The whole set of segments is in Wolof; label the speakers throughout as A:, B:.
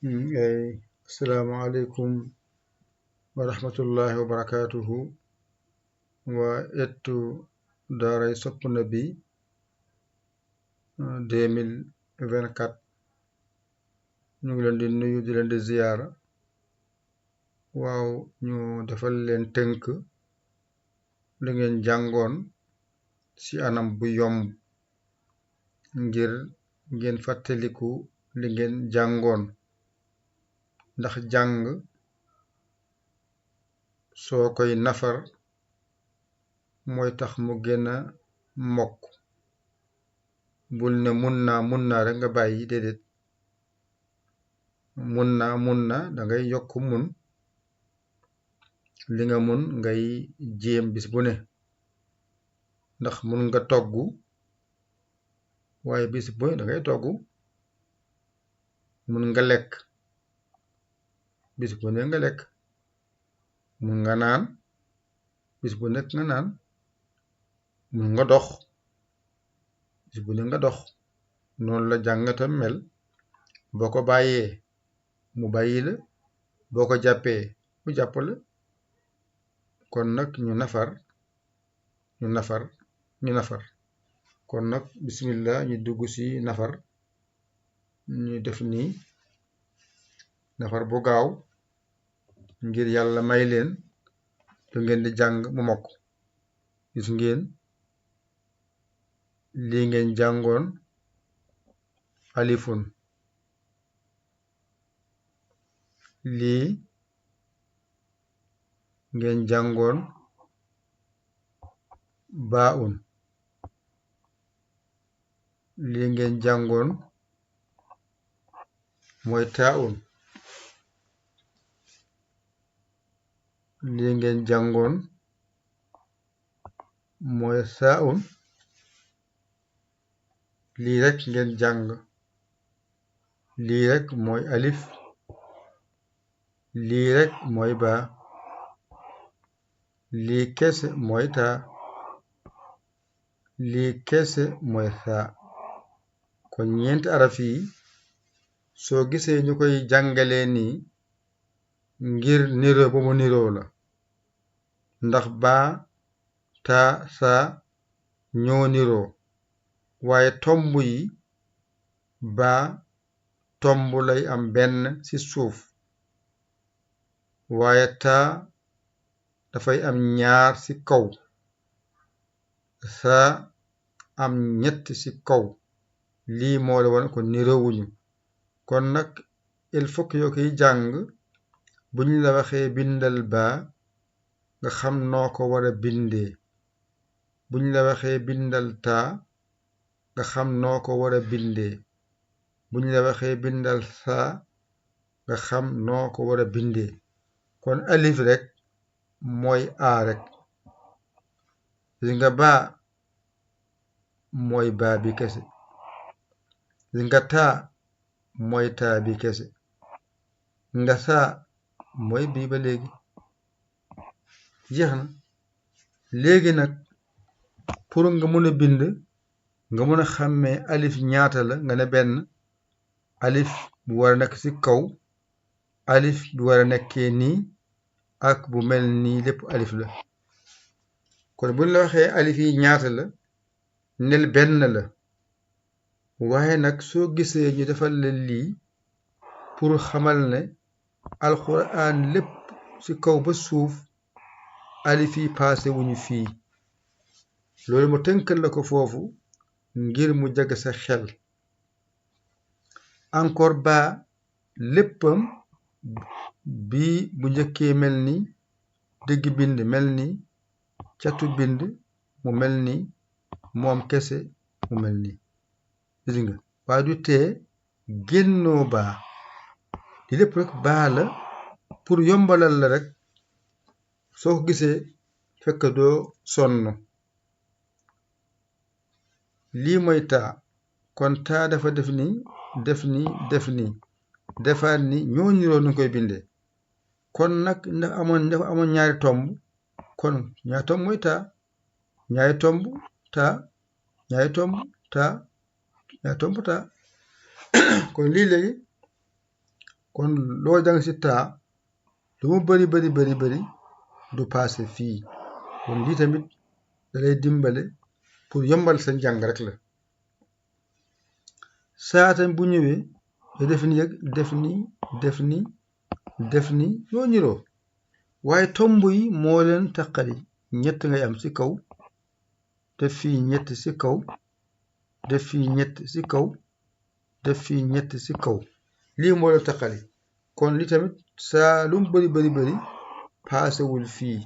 A: Assalamu alaikum wa rahmatullahi wa barakatuhu wa ettu daaray Sopp Nabi 2024 ñu ngi leen di nuyu di leen di ziyaara waaw ñu defal leen tënk li ngeen jàngoon ci anam bu yomb ngir ngeen fàttaliku li ngeen jàngoon ndax jàng soo koy nafar mooy tax mu gën a mokk bul ne mun naa rek nga bàyyi déedéet mun naa dangay yokk mun li nga mun ngay jéem bis bu ne ndax mun nga togg waaye bis bu ne dangay togg mun nga lekk bis bu ne nga lekk mun nga naan bis bu nekk nga naan mun nga dox bis bu ne nga dox noonu la jàngatam mel boo ko bàyyee mu bàyyi la boo ko jàppee mu jàpp la kon nag ñu nafar kon nag bismillah ñu dugg ci nafar ñu def nii nafar bu gaaw ngir yàlla may leen lu ngeen di jàng mu mokk gis ngeen lii ngeen jàngoon alifun lii ngeen jàngoon baaun lii ngeen jàngoon mooy taaun lii ngeen jàngoon mooy saaun lii rek ngeen jàng lii rek mooy alif lii rek mooy baa lii kese mooy taa lii kese mooy saa kon ñeenti araf yi soo gisee ñu koy jàngalee nii ngir niroo bu mu niroo la ndax baa taa saa ñoo niroo waaye tomb yi baa tomb lay am benn ci suuf waaye taa dafay am ñaar ci kaw saa am ñett ci kaw lii moo la wane ko niroowuñu kon nag il faut que yoo koy jàng bu ñu la waxee bindal baa nga xam noo ko war a bindee bu ñu la waxee bindal taa nga xam noo ko war a bindee bu ñu la waxee bindal saa nga xam noo ko war a bindee kon alif rek mooy a rek li nga baa mooy baa bi kese li nga taa mooy taa bi kese nga saa mooy bii ba léegi jeex na léegi nag pour nga mën a bind nga mën a xàmmee alif ñaata la nga ne benn alif bu war a nekk ci kaw alif bu war a nekkee nii ak bu mel nii lépp alif la kon buñ la waxee alif yi ñaata la nel benn la waaye nag soo gisee ñu defal la lii pour xamal ne alxuraan lépp ci kaw ba suuf alif yi paase wuñu fii loolu mu tënkal la ko foofu ngir mu jag sa xel encore baa léppam bii bu njëkkee mel ni digg bind mel ni catu bind mu mel ni moom kese mu mel ni gis nga waaye du tee génnoo baa di lépp rek baa la pour yombalal la rek soo ko gisee fekk doo sonn lii mooy taa kon taa dafa def defaat ni ñoo niroo nu koy bindee kon nag ndax amoon ñaari tomb kon ñaari tomb mooy taa ñaari tomb taa ñaari tomb taa ñaari tomb taa kon lii léegi kon loo jàng ci taa lu mu bari du paase fii kon lii tamit dalay dimbale pour yombal sa njàng rek la saa tamit bu ñëwee nga def ni yëg def ni ñoo niroo waaye tomb yi moo leen taqali ñett ngay am ci kaw def fii ñett ci kaw def fii ñett ci kaw def fii ñett ci kaw lii moo leen taqali kon li tamit saa lu mu bari paasewul fii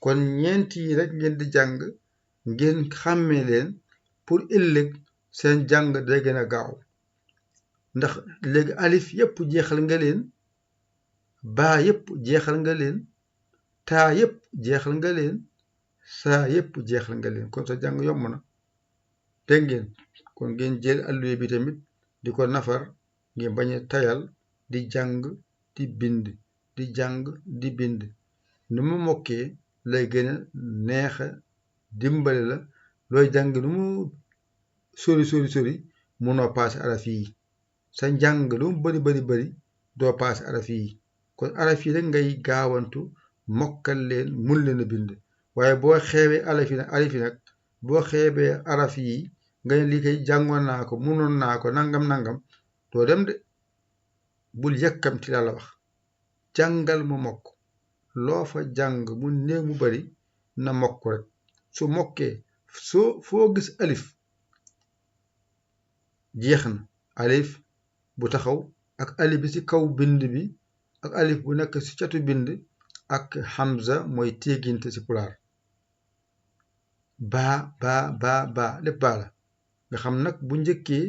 A: kon ñeent yi rek ngeen di jàng ngeen xàmmee leen pour ëllëg seen jàng day gën a gaaw ndax léegi alif yépp jeexal nga leen baa yépp jeexal nga leen taa yépp jeexal nga leen saa yépp jeexal nga leen kon sa jàng yomb na dégg ngeen kon ngeen jël alluwe bi tamit di ko nafar ngeen bañ a tayal di jàng di bind di jàng di bind nu mu mokkee lay gën a neexa dimbale la looy jàng nu mu sori munoo paase araf yi sa njàng lu mu bari doo paase araf yi kon araf yi rek ngay gaawantu mokkal leen mun leen a bind waaye boo xeebee araf yi nag boo xeebee araf yi nga ne lii kay jàngoon naa ko munoon naa ko nangam doo dem de bul yàkkamti la wax jàngal mu mokk loo fa jàng mu néew mu bari na mokk rek su mokkee foo gis alif jeex na alif bu taxaw ak alif bi ci kaw bind bi ak alif bu nekk ci catu bind ak hamza mooy téeginte ci pulaar baa lépp baa la nga xam nag bu njëkkee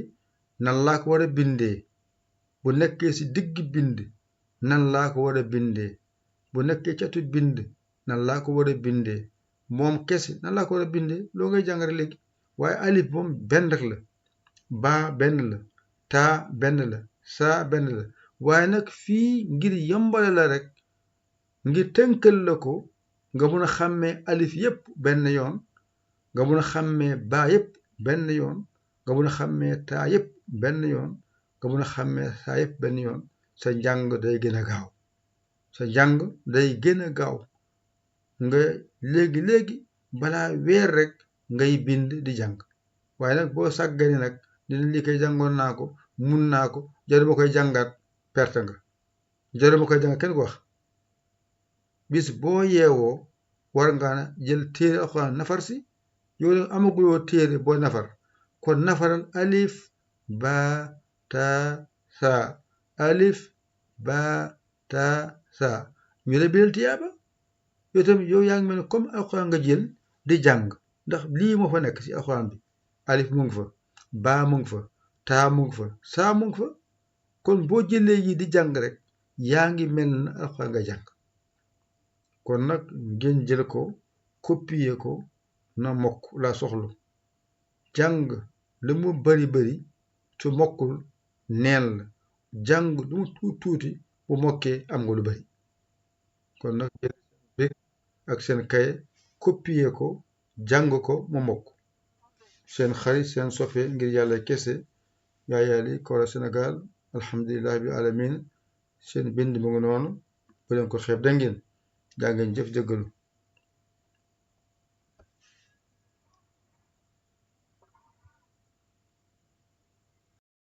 A: nan laa ko war a bindee bu nekkee ci digg bind nan laa ko war a bindee bu nekkee catu bind nan laa ko war a bindee moom kese nan laa ko war a bindee loo ngay jàngale léegi waaye alif moom benn rek la baa benn la taa benn la saa benn la waaye nag fii ngir yombale la rek ngir tënkal la ko nga mun a xàmmee alif yépp benn yoon nga mun a xàmmee baa yépp benn yoon nga mun a xàmmee taa yépp benn yoon nga mun a xàmmee saa yépp benn yoon sa njàng day gën a gaaw sa njàng day gën a gaaw nga léegi balaa weer rek ngay bind di jàng waaye nag boo sàggane nag dina lii koy jàngoon naa ko mun naa ko jaruma koy jàngaat perte nga jaruma koy jàngaat kenn ko wax bis boo yeewoo war nga jël téere alxuraan nafar si yow amaguloo téere boo nafar kon nafaral alif baa taa saa alif baa taa saa ñu la bindal tiyaaba yow tamit yow yaa ngi mel ne comme alxuraan nga jël di jàng ndax lii moo fa nekk ci alxuraan bi alif mu ngi fa baa mu ngi fa taa mu ngi fa saa mu ngi fa kon boo jëlee yi di jàng rek yaa ngi mel na alxuraan nga jàng kon nag ngeen jël ko copier ko na mokk la soxlu jàng lu mu bari su mokkul neen la jàng lu mu tuuti bu mokkee am nga lu bari kon nag jël ak seen kaye copier ko jàng ko mu mokk seen xarit seen soppe ngir yàlla kese yaayaali Kora Sénégal alhamdulillahi bi alamin seen bind mu ngi noonu bu leen ko xeeb da ngeen jaa ngeen jëf jëggalu